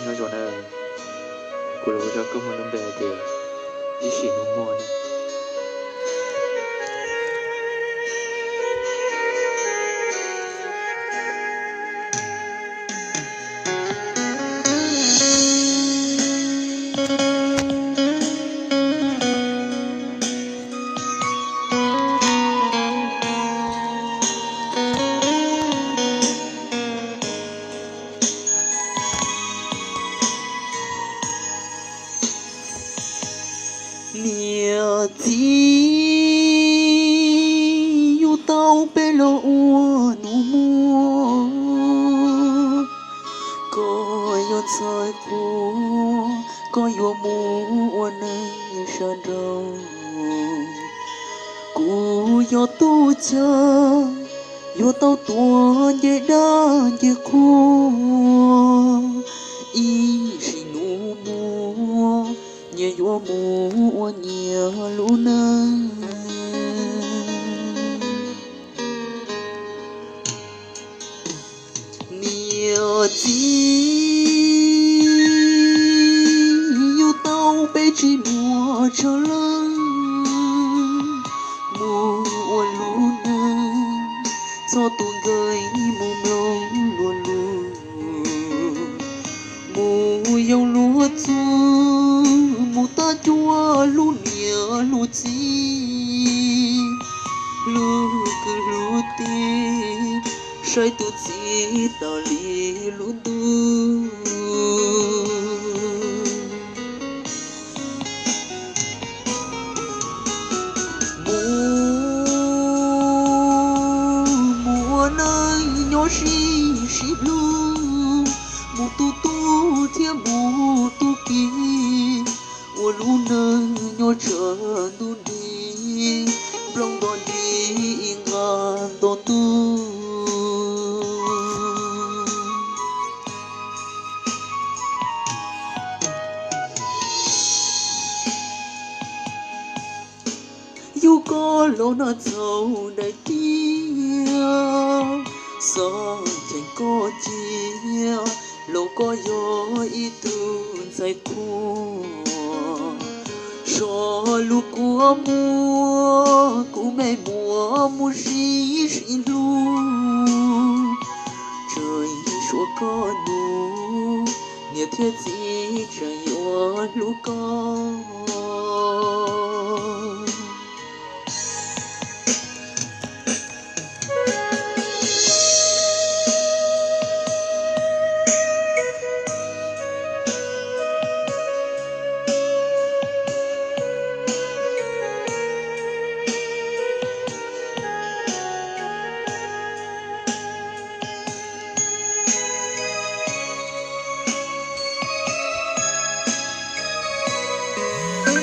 Nyob zoo na, kuv los hu rau koj muaj lub npe hais tias Ib Sim Hnub Muaj na. Niam txiv, yus tau peb los ua nus muag, koj yuav txhawj qhua, koj yuav mus ua neej sab nraud. Kuv yog tub cag, yuav tau tuav ncej dab ncej qhua, ib sim nus muag, nyias yuav mus ua nyias lub neej. Niam txiv, yus tau peb tsis muaj tsawg leej, mus ua lub neej txhob tu nkeeg mus mloog luag lus, mus yoog luag txuj, mus tab cuag hlub niam hlub txiv, hlub kwv hlub tij, saib tus txiv tas li lub ntuj. Mus, mus ua neej nyob sib sib hlub, mus tu tub thiab mus tu kiv, ua lub neej nyob tsawg ntuj nrig, nplooj nto nrig nqa nto ntuj. Yug koj los nag txhaum daim tiaj, xav cheem koj cia, los koj yog ib tug ntxhais qhua. Sov lub kua muag kuv me muam mus sib sib hlub, tseem suav koj nus, niam thiab txiv tseem yuav hlub koj.